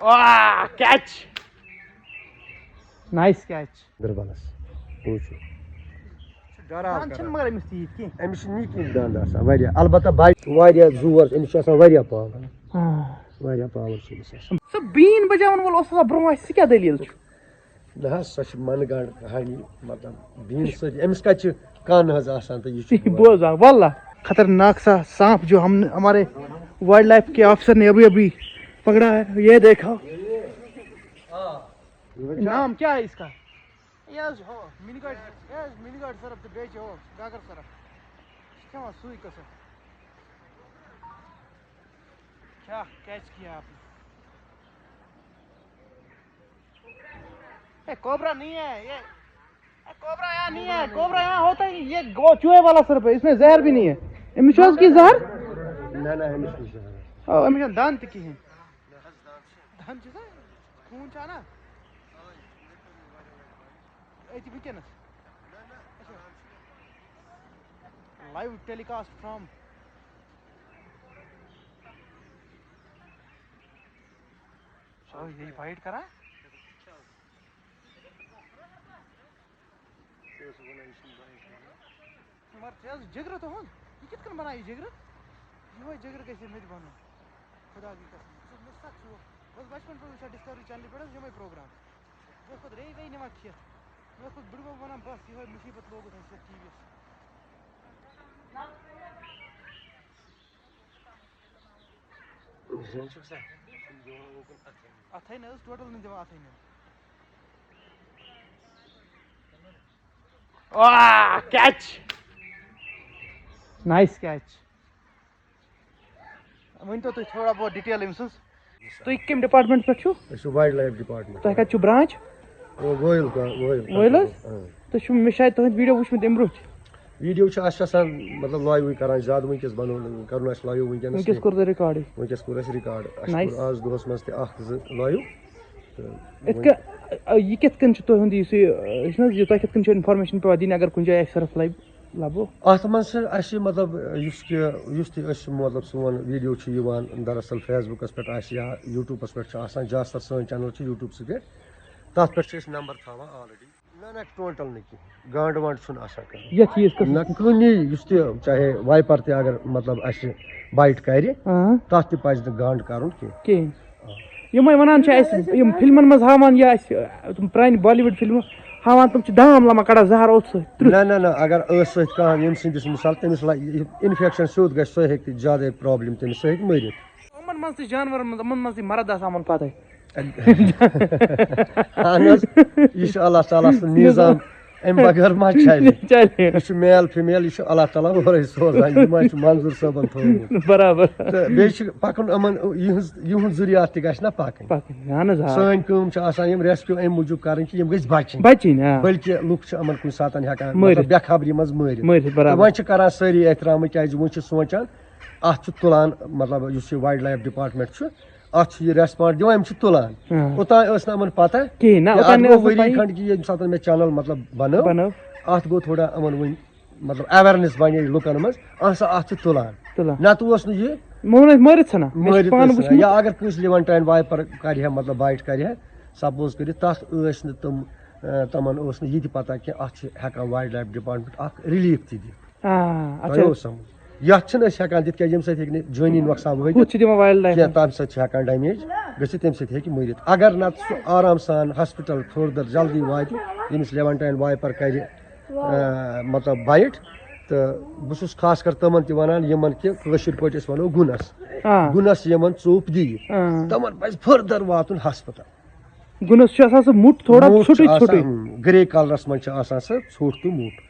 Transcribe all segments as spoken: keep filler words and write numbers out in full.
آ، کیچ۔ نایس کیچ۔ گربلس۔ وٕچھِو۔ ڈراو دَنٛد چھِنہٕ کران۔ مگر أمِس تیٖتۍ کینٛہہ۔ أمِس چھِ نِکۍ نِکۍ دَنٛد آسان واریاہ۔ البتہ بَچہِ چھُ واریاہ زور، أمِس چھُ آسان واریاہ پاور۔ آ۔ واریاہ پاور چھُ أمِس آسان۔ سُہ بیٖن بَجاوَن وول اوس آسان برٛونٛہہ اَسہِ، سُہ کیٛاہ دٔلیٖل چھُ؟ نہ حظ، سۄ چھِ مَنہٕ گَنٛڈ کہانی، مطلب، بیٖن سۭتۍ۔ أمِس کَتہِ چھِ کَن حظ آسان تہٕ یہِ چھُ بوزان، واللہ۔ خطرناک سا سانپ جو ہم، ہمارے وائلڈ لائف کے آفیسر نے ابھی ابھی پکڑا ہے، یہ دیکھو۔ نام کیا ہے اس کا؟ یہ حظ ہو، منی گاڑِ، یہ حظ منی گاڑِ سرف تہٕ بیٚیہِ چھِ ہو، گاگر سرف۔ یہِ چھِ کھٮ۪وان سُے قٕسم۔ کیٛاہ کیچ کیا آپ نے؟ اے، کوبرا نہیں ہے یہ۔ اے، کوبرا یہاں نہیں ہے، کوبرا یہاں ہوتا ہی، یہ گو-، چوہے والا سرف ہے، اس میں زہر بھی نہیں ہے۔ أمِس چھُ حظ کینٛہہ زہر؟ نہ، نہ، أمِس چھُنہٕ زہر۔ آ، أمِس چھُنہٕ دَنٛد تہِ کِہیٖنۍ۔ دَنٛد چھُ سا؟ خوٗن چھُ اَنان؟ أتی وٕنکیٚنَس۔ Live telecast from آ، یہِ بایِٹ کران؟ مگر ژےٚ حظ جِگرٕ تُہُنٛد، یہِ کِتھ کٔنۍ بنایہِ یہِ جِگرٕ؟ یِہوٚے جِگرٕ گژھِ ہے مےٚ تہِ بنُن۔ خدا کی قسم، یہِ چھُ مےٚ سخ شوق۔ بہٕ اوسُس بچپن پٮ۪ٹھ وٕچھان ڈِسکوری چینلہِ پٮ۪ٹھ حظ یِمَے پروگرام۔ مےٚ اوس پَتہٕ رے وے نِوان کھٮ۪تھ۔ مےٚ اوس پَتہٕ بٕڈبَب وَنان، "بَس، یِہوٚے مُصیٖبت لوگُتھ اَسہِ یَتھ ٹی وی یَس۔" زَن چھُکھ سا؟ اَتھَے نہٕ حظ، ٹوٹل نہٕ دِوان اَتھَے نہٕ۔ آ، کیچ! نایس کیچ! ؤنۍ تو تُہۍ تھوڑا بہت ڈِٹیل أمۍ سٕنٛز۔ تُہۍ کَمہِ ڈپارٹمنٹ پٮ۪ٹھ چھِو؟ أسۍ چھِ وایلڈ لایف ڈپارٹمنٹ۔ تۄہہِ کَتہِ چھُو برانچ؟ وٲیِل کا-، وٲیِل وٲیِل حظ؟ اۭں۔ تُہۍ چھِو، مےٚ چھِ شاید تُہٕنٛدۍ ویٖڈیو وٕچھمٕتۍ اَمہِ برونٛہہ تہِ۔ ویٖڈیو چھِ اَسہِ چھِ آسان، مطلب، لایوٕے کران زیادٕ، وٕنکیٚس بَنوو نہٕ، کَرُن اَسہِ لایِو وٕنکیٚنَس وٕنکیٚس کینٛہہ۔ کوٚر تۄہہِ رِکارڈٕے؟ وٕنکیٚس کوٚر اَسہِ رِکارڈ۔ اَسہِ نایس۔ کوٚر آز دۄہَس منٛز تہِ اَکھ زٕ لایِو۔ تہٕ یِتھ وۄنۍ کٔنۍ، یہِ کِتھ کٔنۍ چھُ تُہُنٛد یُس یہِ، یہِ چھُنہٕ حظ یہِ، تۄہہِ کِتھ کٔنۍ چھُ اِنفارمیشَن پٮ۪وان دِنۍ اگر کُنہِ جایہِ اَسہِ سرف لَبہِ؟ لَبو۔ اَتھ منٛز چھِ اَسہِ، مطلب، یُس تہِ، یُس تہِ أسۍ، مطلب، سون ویٖڈیو چھُ یِوان، دراصل Facebook-س پٮ۪ٹھ آسہِ یا YouTube-س پٮ۪ٹھ چھُ آسان، زیادٕ تر سٲنۍ چینل چھِ YouTube-سٕے پٮ۪ٹھ، تَتھ پٮ۪ٹھ چھِ أسۍ نمبر تھاوان already۔ نہ، نہ، ٹوٹل نہٕ کِہیٖنۍ، گانٛڈ وانٛڈ چھُنہٕ آسان کانٛہہ۔ یَتھ چیٖز قٕسمَس نہ، کُنی، یُس تہِ، چاہے وایپر تہِ اگر، مطلب، اَسہِ بایٹ کرِ، اۭں۔ تَتھ تہِ پَزِ نہٕ گانٛڈ کَرُن کینٛہہ۔ کِہیٖنۍ۔ یِمَے وَنان چھِ اَسہِ، یِم فِلمَن منٛز ہاوان یا اَسہِ، تِم پرٛانہِ بالی وُڈ فِلمہٕ ہاوان، تِم چھِ دام لَمان کَڑان زَہر اوٚتھ سۭتۍ، ترٛیُتھ۔ نہ، نہ، نہ، اگر ٲس سۭتۍ کانٛہہ ییٚمہِ سٕنٛدِس مِثال، تٔمِس لا-، یہِ اِنفٮ۪کشَن سیوٚد گژھِ، سُہ ہیٚکہِ زیادَے پرٛابلِم تٔمِس، سُہ ہیٚکہِ مٔرِتھ۔ یِمَن منٛز تہِ جانوَرَن منٛز، یِمَن منٛز تہِ مَرٕد آسان یِمَن پَتَے۔ اَہَن حظ، یہِ چھُ اللہ تعالیٰ سُنٛد نظام۔ نظام۔ اَمہِ بغٲر ما چلہِ؟ چلہِ۔ یہِ چھُ میل فیمیل، یہِ چھُ اللہ تعالیٰ اورَے سوزان، یہِ ما چھُ منظوٗر صٲبَن تھوٚومُت۔ برابر۔ تہٕ بیٚیہِ چھُ پَکُن یِمَن، یِہٕنٛز، یِہُنٛد ذُریات تہِ گژھِ نہ پَکٕنۍ۔ پَکٕنۍ، اَہَن حظ، آ۔ سٲنۍ کٲم چھِ آسان یِم ریسکیو اَمہِ موٗجوٗب کَرٕنۍ کہِ یِم گٔژھۍ بَچٕنۍ۔ بَچٕنۍ، آ۔ بلکہِ لُکھ چھِ یِمَن کُنہِ ساتَن ہٮ۪کان، مٲرِتھ۔ مطلب، بے خبری منٛز مٲرِتھ۔ مٲرِتھ، برابر۔ تہٕ وۄنۍ چھِ کَران سٲری احترامٕے، کیٛازِ وۄنۍ چھِ سونٛچان، اَتھ چھُ تُلان، مطلب، یُس یہِ وایلڈ لایف ڈپارٹمنٹ چھُ، اَتھ چھُ یہِ ریسپانڈ دِوان، یِم چھِ تُلان۔ آ۔ اوٚتام ٲس نہٕ یِمَن پَتہ کِہیٖنۍ، نہ، کہِ اوٚتام اَتھ نہٕ گوٚو ٲس نہٕ ؤری پَیی۔ کھنٛڈ کہِ ییٚمہِ ساتہٕ مےٚ چینل، مطلب، بَنٲو، بَنٲو۔ اَتھ گوٚو تھوڑا یِمَن وٕنۍ، مطلب، اویرنیس بَنے لُکَن منٛز، اَہَن سا، اَتھ چھِ تُلان۔ تُلان۔ نَتہٕ اوس نہٕ یہِ مےٚ ووٚن اَسہِ مٲرِتھ ژھٕنان، مےٚ چھِ مٲرِتھ پانہٕ ٲسۍ ژھٕنان۔ وٕچھمُت۔ یا اگر کٲنٛسہِ لِوَن ٹاین وایپَر کَرِ ہا، مطلب، بایٹ کَرِ ہا، سپوز کٔرِتھ، تَتھ ٲسۍ نہٕ تِم، آ، تِمَن اوس نہٕ یہِ تہِ پَتہ کہِ اَتھ چھِ ہٮ۪کان وایلڈ لایف ڈپارٹمنٹ اَکھ ریلیٖف تہِ دِتھ۔ آ، اَتھ تۄہہِ چھِ اوس سَمٕجھ؟ یَتھ چھِنہٕ أسۍ ہٮ۪کان دِتھ کینٛہہ، ییٚمہِ سۭتۍ ہیٚکہِ نہٕ جٲنی نۄقصان وٲتِتھ ہُتھ چھِ دِوان وایلڈ لایف۔ کینٛہہ، تَمہِ سۭتۍ چھِ ہٮ۪کان ڈیمیج گٔژھِتھ، تَمہِ سۭتۍ ہیٚکہِ مٔرِتھ۔ اگر نَتہٕ سُہ آرام سان ہاسپِٹل فٔردَر جلدی واتہِ، ییٚمِس لیونٹاین وایپر کَرِ، آ، مطلب، بایِٹ۔ تہٕ بہٕ چھُس خاص کر تِمن تہِ وَنان، یِمن کہِ کٲشِر پٲٹھۍ أسۍ وَنو گُنَس۔ آ۔ گُنَس یِمن ژوٚپ دِیہِ، آ۔ تِمن پَزِ فٔردَر واتُن ہاسپِٹل۔ گُنَس چھُ آسان سُہ موٚٹ تھوڑا موٚٹ چھُ ژھوٚٹُے آسان، ژھوٚٹُے۔ اۭں، گرے کلرس منٛز چھُ آسان سُہ ژھوٚٹ تہٕ موٚٹ۔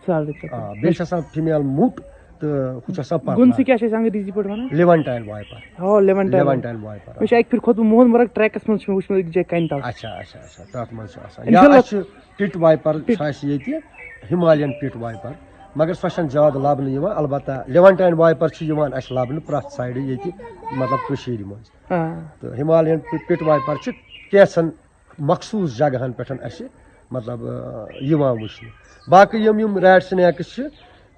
سالرِ آ، خٲطرٕ۔ بیٚیہِ چھُ آسان فیمیل موٚٹ تہٕ ہُہ چھُ آسان پتلہٕ۔ گُن سۭتۍ کیٛاہ چھِ أسۍ انگریزی پٲٹھۍ وَنان؟ لیونٹاین وایپر۔ ہاں، لیونٹاین لیونٹاین وایپر۔ مےٚ چھُ اَکہِ پھِرِ کھوٚتمُت موہن مرگ ٹریکس منٛز، چھُ مےٚ وٕچھمُت أکِس جایہِ کنہِ تل۔ اچھا، اچھا، اچھا، تتھ منٛز چھُ آسان۔ یا انشاءاللہ۔ اَسہِ چھُ پِٹ وایپر، پِٹ۔ چھُ اَسہِ ییٚتہِ ہمالین پِٹ وایپر، مگر سۄ چھَنہٕ زیادٕ لبنہٕ یِوان۔ البتہ لیونٹاین وایپر چھِ یِوان اَسہِ لبنہٕ پرٛٮ۪تھ سایڈٕ ییٚتہِ، مطلب، کٔشیٖرِ منٛز۔ آ۔ تہٕ ہمالین پِٹ، پِٹ وایپر چھِ کینٛژھن مخصوٗص جگہن پٮ۪ٹھ اَسہِ، مطلب، آ، یِوان وٕچھنہٕ۔ باقٕے یِم، یِم ریڈ سنیکس چھِ،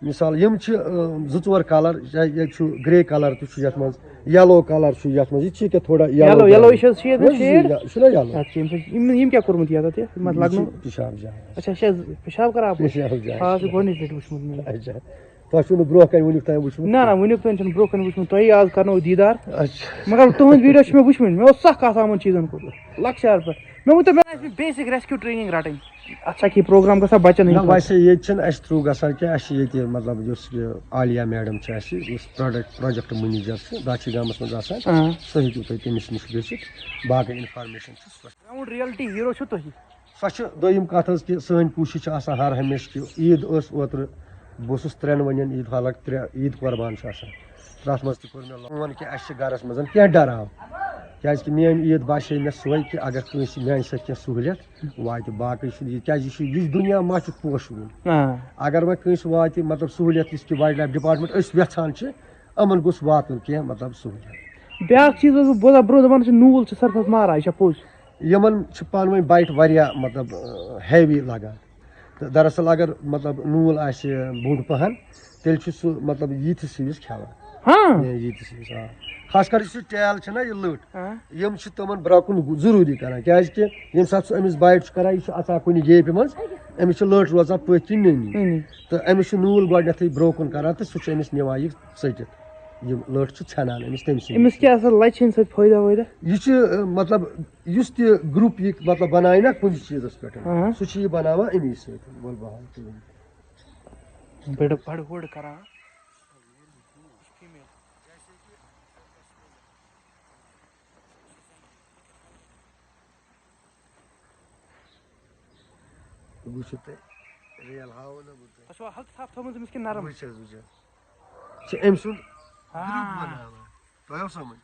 مثال، یِم چھِ، اۭں، زٕ ژور کلر، ییٚتہِ چھُ گرے کلر تہِ چھُ یتھ منٛز، یلو کلر چھُ یتھ منٛز، یہِ چھِ ییٚکیٛاہ تھوڑا یلو، یلو یلو یہِ چھِ حظ شیڈ، چھُ نہ شیڈ؟ یہِ، یہِ چھُنہ یلو۔ اَدٕ کیٛاہ، ییٚمہِ سۭتۍ یِم، یِم کیٛاہ کوٚرمُت یتھ، اَتھ یہِ؟ یہِ چھِ لگنو؟ پِشاب جاے۔ اچھا، اچھا، پِشاب خراب؟ پِشاب جاے۔ آ، سُہ گۄڈٕنِچ لَٹہِ وٕچھمُت مےٚ۔ اچھا۔ تۄہہِ چھُو نہٕ برونٛہہ کَنہِ وٕنیُک تام وٕچھمُت؟ نہ، نہ، وٕنیُک تام چھُنہٕ برونٛہہ کَنہِ وٕچھمُت۔ تۄہہِ آز کَرنو دیٖدار۔ اچھا۔ مگر تُہٕنٛدۍ ویٖڈیو چھِ مےٚ وٕچھمٕتۍ۔ مےٚ اوس سَکھ آسان یِمَن چیٖزَن کُن۔ لۄکچار پٮ۪ٹھ۔ مےٚ ؤنۍتو، مےٚ آسہِ بیسِک ریسکیوٗ ٹرٛینِنٛگ رَٹٕنۍ۔ اَتھ چھا کینٛہہ پرٛوگرام گژھان بَچَن نہ، ہٕنٛدِ خٲطرٕ؟ ویسے ییٚتہِ چھِنہٕ اَسہِ تھرٛوٗ گژھان کینٛہہ۔ اَسہِ چھِ ییٚتہِ، مطلب، یُس یہِ عالیہ میڈم چھِ اَسہِ، یُس پرٛوڈکٹ، پروجیکٹ منیجر چھِ داچھی گامَس منٛز آسان، آ۔ سُہ ہیٚکِو تُہۍ تٔمِس نِش گٔژھِتھ۔ باقٕے اِنفارمیشَن چھِ سۄ۔ گرٛاوُنٛڈ ریلٹی ہیٖرو چھُ تُہی۔ سۄ چھِ دوٚیِم کَتھ حظ کہِ سٲنۍ کوٗشِش چھِ آسان ہر ہمیشہِ کہِ عیٖد ٲس اوترٕ، بہٕ اوسُس ترٛٮ۪ن ؤنِیَن عیٖد، حالانکہِ ترٛےٚ عیٖد قۄربان چھِ آسان۔ تَتھ منٛز تہِ کوٚر مےٚ لون کہِ اَسہِ چھِ گَرَس منٛز کینٛہہ ڈراو، کیٛازِکہِ میٛٲنۍ عیٖد باسے مےٚ سۄے کہِ اگر کٲنٛسہِ میٛانہِ سۭتۍ کینٛہہ سہوٗلیت واتہِ، باقٕے چھُنہٕ یہِ، کیٛازِ یہِ چھُ، یہِ چھُ دُنیا ما چھُ پوشہٕ وُن۔ آ۔ اگر وۄنۍ کٲنٛسہِ واتہِ، مطلب، سہوٗلیت، یُس کہِ وایلڈ لایف ڈِپارٹمنٹ أسۍ وٮ۪ژھان چھِ، یِمَن گوٚژھ واتُن کینٛہہ، مطلب، سہوٗلیت۔ بیٛاکھ چیٖز اوسُس بہٕ بوزان برٛونٛہہ، دَپان ٲسۍ نوٗل چھِ سۄرپھَس ماران، یہِ چھا پوٚز؟ یِمَن چھِ پانہٕ ؤنۍ بایِٹ واریاہ، مطلب، ہیوی لَگان۔ تہٕ دراصل اگر، مطلب، نوٗل آسہِ بوٚڑ پَہَن، تیٚلہِ چھُ سُہ، مطلب، ییٖتِس ہِوِس کھٮ۪وان۔ ہاں۔ یہِ ییٖتِس ہِوِس، آ۔ خاص کر یُس یہِ ٹیل چھِ نہ، یہِ لٔٹ، ہاں۔ یِم چھِ تِمَن برٛونٛہہ کُن ضروٗری کَران، کیٛازِکہِ ییٚمہِ ساتہٕ سُہ أمِس بایِٹ چھُ کَران، یہِ چھُ اَژان کُنہِ گیپہِ منٛز، أمِس چھِ لٔٹ روزان پٔتۍ کِنۍ نٔنی۔ نٔنی۔ تہٕ أمِس چھُ نوٗل گۄڈٕنٮ۪تھٕے برٛونٛہہ کُن کَران تہٕ سُہ چھُ أمِس نِوان یہِ ژٔٹِتھ۔ یِم لٔٹ چھِ ژھٮ۪نان أمِس تٔمۍ سٕنٛدِ أمِس کیٛاہ آسان لَچھِ ہِنٛدِ سۭتۍ فٲیدٕ وٲیدٕ؟ یہِ چھِ، مطلب، یُس تہِ گرُپ یہِ، مطلب، بَنایہِ نا کُنہِ چیٖزَس پٮ۪ٹھ، آ۔ سُہ چھُ یہِ بَناوان اَمی سۭتۍ۔ وَلہٕ بہٕ ہاوٕ تُہۍ۔ بَڑٕ، بَڑٕ ہُڑ کَران۔ وٕچھِو تُہۍ، ریل ہاوو نہ بہٕ تۄہہِ۔ تۄہہِ چھُوا ہلکہٕ تھپھ تھٲومٕژ أمِس کِنہٕ نرم؟ وٕچھ حظ، وٕچھ حظ۔ چھِ أمۍ سُنٛد آ۔ گرُپ بَناوان۔ تۄہہِ آو سَمٕجھ؟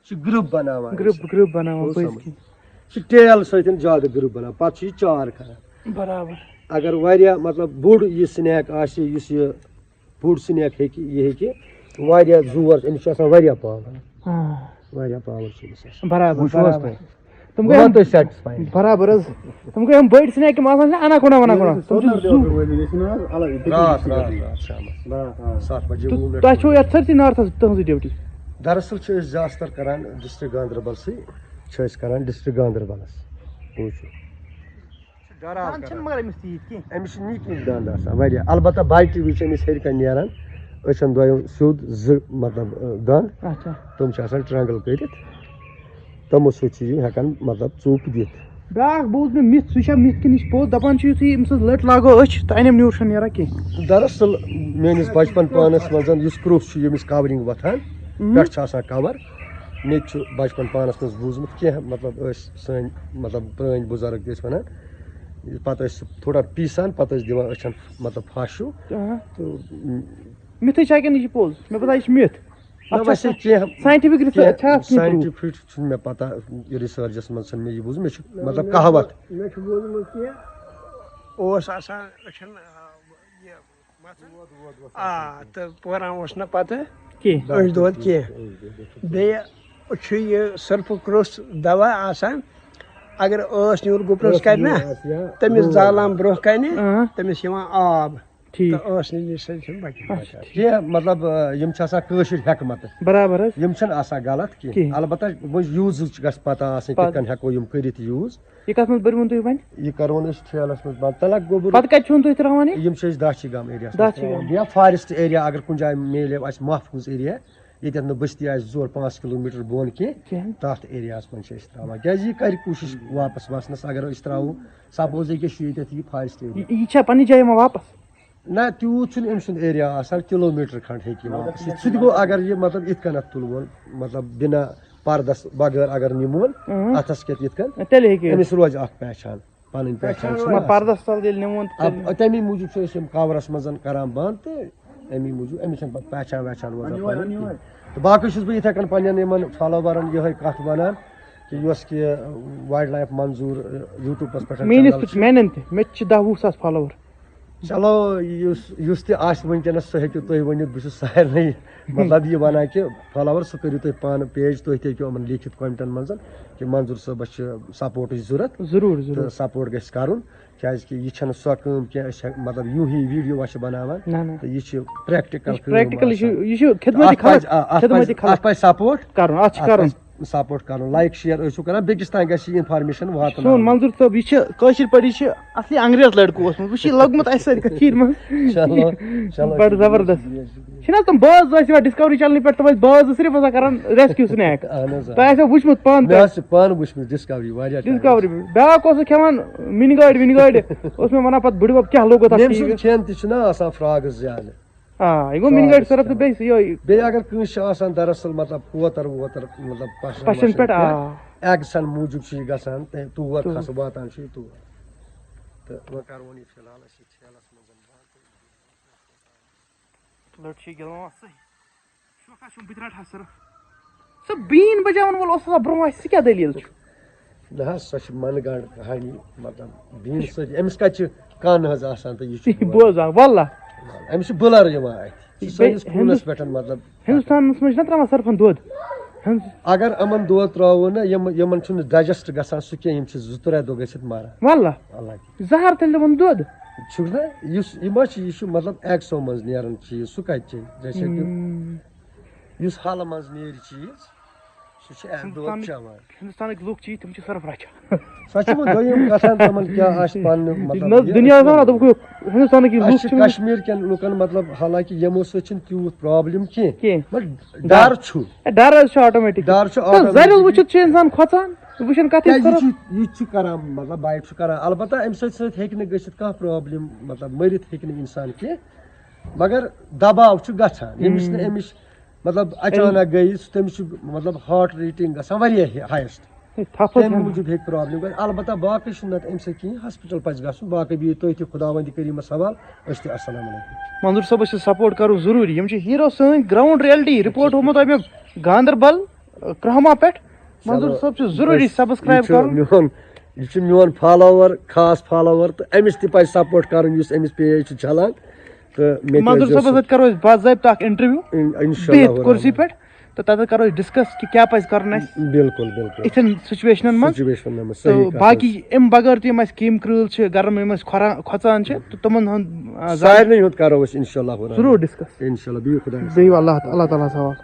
چھِ گرُپ بَناوان أسۍ۔ گرُپ بَناوان گوٚو پٔزۍ سَمٕجھ۔ کِنۍ۔ چھِ ٹیل سۭتۍ زیادٕ گرُپ بَناوان، پَتہٕ چھِ یہِ چار کَران۔ برابر۔ اگر واریاہ، مطلب، بوٚڑ یہِ سنیک آسہِ، یُس یہِ بوٚڑ سنیک ہیٚکہِ، یہِ ہیٚکہِ واریاہ زور، أمِس چھُ آسان واریاہ پاور۔ آ۔ واریاہ پاور چھُ أمِس آسان۔ برابر، وٕچھِو حظ برابر۔ تُہۍ۔ تِم گٔے وۄنۍ یِم تُہۍ سیٹسفاے۔ برابر حظ۔ تِم گٔے یِم بٔڑۍ سنیک، یِم آسان چھِ اناکونڈا وناکونڈا۔ تِم چھِ زُو۔ راتھ، راتھ، راتھ شامَس۔ برابر۔ سَتھ بجے تہٕ وُہ منٹ۔ تۄہہِ چھُو یَتھ سٲرسٕے نارتھَس تُہٕنٛزٕے ڈیوٹی؟ دراصل چھِ أسۍ زیادٕ تر کران ڈسٹرکٹ گاندربلسٕے، چھِ أسۍ کران ڈسٹرکٹ گاندربلس۔ بوٗزِو۔ ڈراو دَنٛد چھِنہٕ کران۔ مگر أمِس تیٖتۍ کینٛہہ۔ أمِس چھِ نِکۍ نِکۍ دَنٛد آسان واریاہ۔ البتہ بایٹہِ وِزِ چھِ أمِس ہیٚرِ کَنہِ نیران أچھَن دۄیو سیوٚد زٕ، مطلب، ٲں، دَنٛد۔ اچھا۔ تِم چھِ آسان ٹرٛینٛگٕل کٔرِتھ۔ تِمو سۭتۍ چھِ یہِ ہٮ۪کان، مطلب، ژوٚپ دِتھ۔ بیٛاکھ بوٗز مےٚ مِتھ، سُہ چھا مِتھ کِنہٕ یہِ چھِ پوٚز؟ دَپان چھِ یُتھُے أمۍ سٕنٛز لٔٹ لاگو أچھ تہٕ اَنٮ۪م نیوٗر چھُنہٕ نیران کینٛہہ۔ دراصل میٛٲنِس بچپن پانَس منٛز یُس کرٛوٚس چھُ، ییٚمِس کَورِنٛگ وۄتھان، اۭں۔ پٮ۪ٹھ چھُ آسان کَور۔ مےٚ تہِ چھُ بچپن پانَس منٛز بوٗزمُت کینٛہہ، مطلب، ٲسۍ سٲنۍ، مطلب، پرٛٲنۍ بُزرگ تہِ ٲسۍ وَنان، پَتہٕ ٲسۍ سُہ تھوڑا پیٖسان، پَتہٕ ٲسۍ دِوان أچھَن، مطلب، پھَش ہیوٗ۔ آ۔ تہٕ، م، مِتھٕے چھا کِنہٕ یہِ چھِ پوٚز؟ مےٚ باسان، یہِ چھِ مِتھ۔ نہ، اَتھ چھا ویسے کینٛہہ، scientific research کینٛہہ چھا اَتھ کینٛہہ proof؟ Scientific چھُنہٕ مےٚ پَتہ، یہِ research منٛز چھَنہٕ مےٚ یہِ بوٗزمُت، مےٚ چھُ، مطلب، مےٚ، کَہاوَتھ۔ مےٚ چھُ بوٗزمُت کینٛہہ، اوس آسان أچھَن، آ، یہِ، آ، تہٕ پوران اوس نہٕ پتہٕ کینٛہہ۔ أچھ دود کینٛہہ۔ بیٚیہِ چھُ یہِ سرپہٕ کرٛوٚس دوا آسان، اگر ٲس نیوٗر گُپنَس ٲس کَرِ نا، نیوٗر آسہِ یا تٔمِس دود۔ زالان برٛونٛہہ کَنہِ، اۭں۔ تٔمِس یِوان آب۔ ٹھیٖک۔ تہٕ ٲس نِش سۭتۍ چھُنہٕ بَچان۔ اچھا، ٹھیٖک۔ کینٛہہ، مطلب، یِم چھِ آسان کٲشِر حکمت۔ برابر حظ۔ یِم چھِنہٕ آسان غلط کینٛہہ۔ کینٛہہ۔ البتہ وۄنۍ یوٗزٕچ گژھِ پَتہ آسٕنۍ، پَتہٕ۔ کِتھ کٔنۍ ہٮ۪کو یِم کٔرِتھ یوٗز۔ یہِ کَتھ منٛز بٔرۍوُن تُہۍ وۄنۍ؟ یہِ کَرون أسۍ ٹھیلَس منٛز بنٛد۔ تَلہ گوٚبُر۔ پَتہٕ کَتہِ چھُو تُہۍ ترٛاوان یہِ؟ یِم چھِ أسۍ داچھی گام ایریاہَس منٛز داچھی گام۔ ترٛاوان۔ یا فارسٹ ایریا اگر کُنہِ جایہِ میلہِ اَسہِ محفوٗظ ایریا، ییٚتٮ۪تھ نہٕ بستی آسہِ زٕ ژور پانٛژھ کِلوٗ میٖٹر بۄن کینٛہہ، کینٛہہ۔ تَتھ ایریاہَس منٛز چھِ أسۍ ترٛاوان۔ کیٛازِ یہِ کَرِ کوٗشِش واپَس وَسنَس۔ اگر أسۍ ترٛاوو، سپوز ییٚکیٛاہ چھُ ییٚتٮ۪تھ یہِ فارسٹ ایریا۔ یہِ، یہِ چھا پَنٕنہِ جایہِ یِوان واپَس؟ نہ، تیوٗت چھُنہٕ أمۍ سُنٛد ایریا آسان، کِلوٗ میٖٹر کھنٛڈ ہیٚکہِ یہِ واپَس یِتھ۔ سُہ تہِ گوٚو اگر یہِ، مطلب، یِتھ کٔنٮ۪تھ تُلوُن، مطلب، بِنا پردس بغٲر اگر نِمون، اۭں۔ اَتھَس کٮ۪تھ یِتھ کٔنۍ، تیٚلہِ ہیٚکہِ یہِ۔ أمِس روزِ اَکھ پہچان۔ پَنٕنۍ پہچان چھِ مطلب نہ۔ پردس تل ییٚلہِ نِوُن تہٕ تیٚلہِ آ، تَمی موٗجوٗب چھِ أسۍ یِم کورَس منٛز کران بنٛد تہٕ اَمی موٗجوٗب أمِس چھَنہٕ پَتہٕ پہچان وہچان روزان پَنٕنۍ کینٛہہ۔ تہٕ باقٕے چھُس بہٕ یِتھَے کٔنۍ پنٛنٮ۪ن یِمَن فالووَرَن یِہوٚے کَتھ وَنان کہِ یۄس کہِ وایلڈ لایف منظوٗر، ٲں، یوٗٹیوٗبَس پٮ۪ٹھ میٛٲنِس channel تہٕ چھِ۔ میٛانٮ۪ن تہِ، مےٚ تہِ چھِ دَہ وُہ ساس فالووَر۔ چلو، یُس یُس تہِ آسہِ وٕنکیٚنَس، سُہ ہیٚکِو تُہۍ ؤنِتھ، بہٕ چھُس سارنٕے مطلب یہِ وَنان کہِ فالوور، سُہ کٔرِو تُہۍ پانہٕ پیج، تُہۍ تہِ ہیٚکِو یِمَن لیٖکھِتھ کومنٹَن منٛز کہِ منظوٗر صٲبَس چھِ سپورٹٕچ ضوٚرَتھ۔ ضروٗر، ضروٗر۔ تہٕ سپورٹ گژھِ کَرُن، کیٛازِکہِ یہِ چھَنہٕ سۄ کٲم کینٛہہ، أسۍ ہٮ۪ک-، مطلب یوٗہی ویٖڈیو چھِ بَناوان۔ نہ، نہ۔ تہٕ یہِ چھِ پرٛیکٹِکَل یہِ چھِ کٲم پرٛیکٹِکَل، یہِ چھِ، آسان۔ یہِ چھِ تہٕ خدمتِ اَتھ پَزِ، خلق، آ، اَتھ خدمتِ پَزِ، خلق۔ اَتھ پَزِ سپورٹ۔ کَرُن، اَتھ چھِ اَتھ کَرُن۔ پَزِ سپورٹ کَرُن، لایک شیئر ٲسِو کَران، بیٚکِس تام گژھِ یہِ اِنفارمیشَن واتُن۔ سون منظوٗر صٲب، یہِ چھِ کٲشِر پٲٹھۍ، یہِ چھِ اَصلی انگریز لڑکہٕ اوسمُت، وۄنۍ چھِ یہِ لوٚگمُت اَسہِ سۭتۍ کٔشیٖرِ منٛز۔ چلو، چلو، بَڑٕ شُکریہ، زبردست۔ شُکریہ، شُکریہ۔ چھِنہٕ حظ تِم باز ٲسۍ یِوان ڈسکوری چنلہِ پٮ۪ٹھ، تِم ٲسۍ باز صرف آسان کران ریسکیو سنیک۔ اہن حظ، آ۔ تۄہہِ آسیو وٕچھمُت پانہٕ مےٚ تہِ۔ حظ چھِ پانہٕ وٕچھمٕژ ڈسکوری واریاہ ٹایم۔ ڈسکوری۔ بیٛاکھ اوس سُہ کھٮ۪وان مِنہِ گاڈِ، وِنہِ گاڈِ۔ اوس مےٚ وَنان پَتہٕ بُڈِبَب کیٛاہ لوٚگُتھ اَتھ ییٚمہِ ٹی وی سُنٛد یَس؟ کھٮ۪ن تہِ چھُنہ آسان فراکس زیادٕ۔ آ، یہِ گوٚو مِنہِ گاڈِ فراکس صرف تہٕ کھٮ۪وان۔ بیٚیہِ یہِ۔ بیٚیہِ اگر کٲنٛسہِ چھِ آسان دراصل مطلب کوتر ووتر مطلب پَشَن پَشَن وَشَن پٮ۪ٹھ، پٮ۪ٹھ، آ۔ ایکشن موٗجوٗب چھُ یہِ گژھان، تہٕ تور تور۔ کھسہٕ واتان چھُ یہِ تور۔ تہٕ وۄنۍ کَرون یہِ فی الحال أسۍ یہِ ٹھیلَس منٛز بنٛد۔ لٔٹ چھِ گِلوان سُے۔ شوقا چھُم بہٕ تہِ رَٹہٕ ہا صرف۔ سُہ بیٖن بَجاوَن وول اوس آسان برٛونٛہہ اَسہِ، سُہ کیٛاہ دٔلیٖل چھُ؟ نہ حظ، سۄ چھِ من گنٛڈ کہانی، مطلب، بیٖن سۭتۍ، أمِس کَتہِ چھِ کَن حظ آسان تہٕ یہِ چھُ بوزان۔ بوزان، واللہ۔ أمِس چھِ بٕلر یِوان اَتھِ۔ یہِ چھِ بیٚیہِ سٲنِس خوٗنَس ہِندُس-، پٮ۪ٹھ، مطلب، ہِندُستانَس منٛز چھِنہ ترٛاوان صرفَن دۄد؟ ہِندُس-، اگر یِمَن دۄد ترٛاوو نہ، یِم، یِمَن چھُنہٕ ڈایجسٹ گژھان سُہ کینٛہہ، یِم چھِ زٕ ترٛےٚ دۄہ گٔژھِتھ مَران۔ واللہ۔ واللہ۔ زہر تیٚلہِ دِمَن دۄد۔ چھُکھ نہ، یُس یہِ ما چھُ، یہِ چھُ مطلب ایکسو منٛز نیران چیٖز، سُہ کَتہِ چھِ؟ جیسے کہِ ہُم۔ یُس حالہٕ منٛز نیرِ چیٖز، سُہ چھُ اَمہِ دۄد ہِندُستانٕکۍ، چٮ۪وان۔ ہِندُستانٕکۍ لُکھ چھِ یہِ، تِم چھِ صرف رَچھان۔ سۄ چھِ وۄنۍ دوٚیِم کَتھا، تِمَن کیٛاہ آسہِ پَننہِ، مطلب، نہ، یہِ دُنیاہَس وَنان، دوٚپُکھ، ہِندُستانٕکۍ یِم اَسہِ لُکھ چھِ چھِ وۄنۍ کشمیٖر کٮ۪ن لُکَن، مطلب، حالانکہِ یِمو سۭتۍ چھِنہٕ تیوٗت پرابلم کینٛہہ، کینٛہہ۔ مگر ڈر۔ ڈر چھُ۔ اے، ڈر حظ چھُ آٹومیٹک۔ ڈر چھُ تہٕ آٹومیٹک۔ زَریُل وٕچھِتھ چھُ اِنسان کھۄژان، وٕچھان کَتھ نہ، یہِ صرف چھُ، یہِ چھُ کران، مطلب، بایِٹ چھُ کران۔ البتہ اَمہِ سۭتۍ سۭتۍ ہیٚکہِ نہٕ گٔژھِتھ کانٛہہ پرابلم، مطلب، مٔرِتھ ہیٚکہِ نہٕ اِنسان کینٛہہ۔ مگر دباو چھُ گژھان، ییٚمِس نہٕ ہُم۔ أمِس، مطلب، اچانک گٔیہِ سُہ، تٔمِس چھُ، مطلب، ہارٹ ریٹنگ گژھان واریاہ ہایسٹ۔ ہے، تھپھ حظ تَمہِ ہٮ۪نَس۔ موٗجوٗب ہیٚکہِ پرابلم گٔژھِتھ۔ البتہ باقٕے چھُنہٕ نتہٕ اَمہِ سۭتۍ کِہیٖنۍ، ہاسپٹل پَزِ گژھُن، باقٕے بِہِو تُہۍ تہِ خداوندِ کریٖمَس حوالہٕ، أسۍ تہِ۔ السلام علیکم۔ منظور صٲبَس چھِ سپورٹ کَرُن ضروٗری، یِم چھِ ہیٖرو سٲنۍ، گراؤنڈ ریئلٹی رپورٹ ہومُت اَمیُک گاندربل، کرہما پٮ۪ٹھ۔ منظور چلو، صٲب چھُ ضروٗری بس، سبسکرائب یہِ چھُ کَرُن۔ میون، یہِ چھُ میون فالوور، خاص فالوور، تہٕ أمِس تہِ پَزِ سپورٹ کَرُن، یُس أمِس پیج چھُ چلان۔ تہٕ مےٚ تہِ منظور ٲسۍزیو صٲبَس سُہ سۭتۍ کَرو أسۍ باضٲبطہٕ اَکھ انٹرویو، ان-، انشاءاللہ بِہِتھ کُرسی الرحمن۔ پٮ۪ٹھ، تہٕ تَتٮ۪تھ کَرو أسۍ ڈسکس کہِ کیٛاہ پَزِ کَرُن اَسہِ بِلکُل، بِلکُل۔ یِتھٮ۪ن سچویشنن منٛز۔ سچویشنن منٛز، صحیح تہٕ کَتھ باقی حظ۔ اَمہِ بغٲر تہِ یِم اَسہِ کیٚمۍ کرۭل چھِ، گرم یِم اَسہِ کھۄران، کھۄژان چھِ، تہٕ تِمن ہُنٛد، آ، زا-، سارنٕے ہُنٛد کَرو أسۍ انشاءاللہ الرحمن۔ ضروٗر ڈسکس۔ انشاءاللہ، بِہِو خۄدایَس بِہِو حوالہٕ۔ اللہ، اللہ تعالیٰ ہَس حوالہٕ۔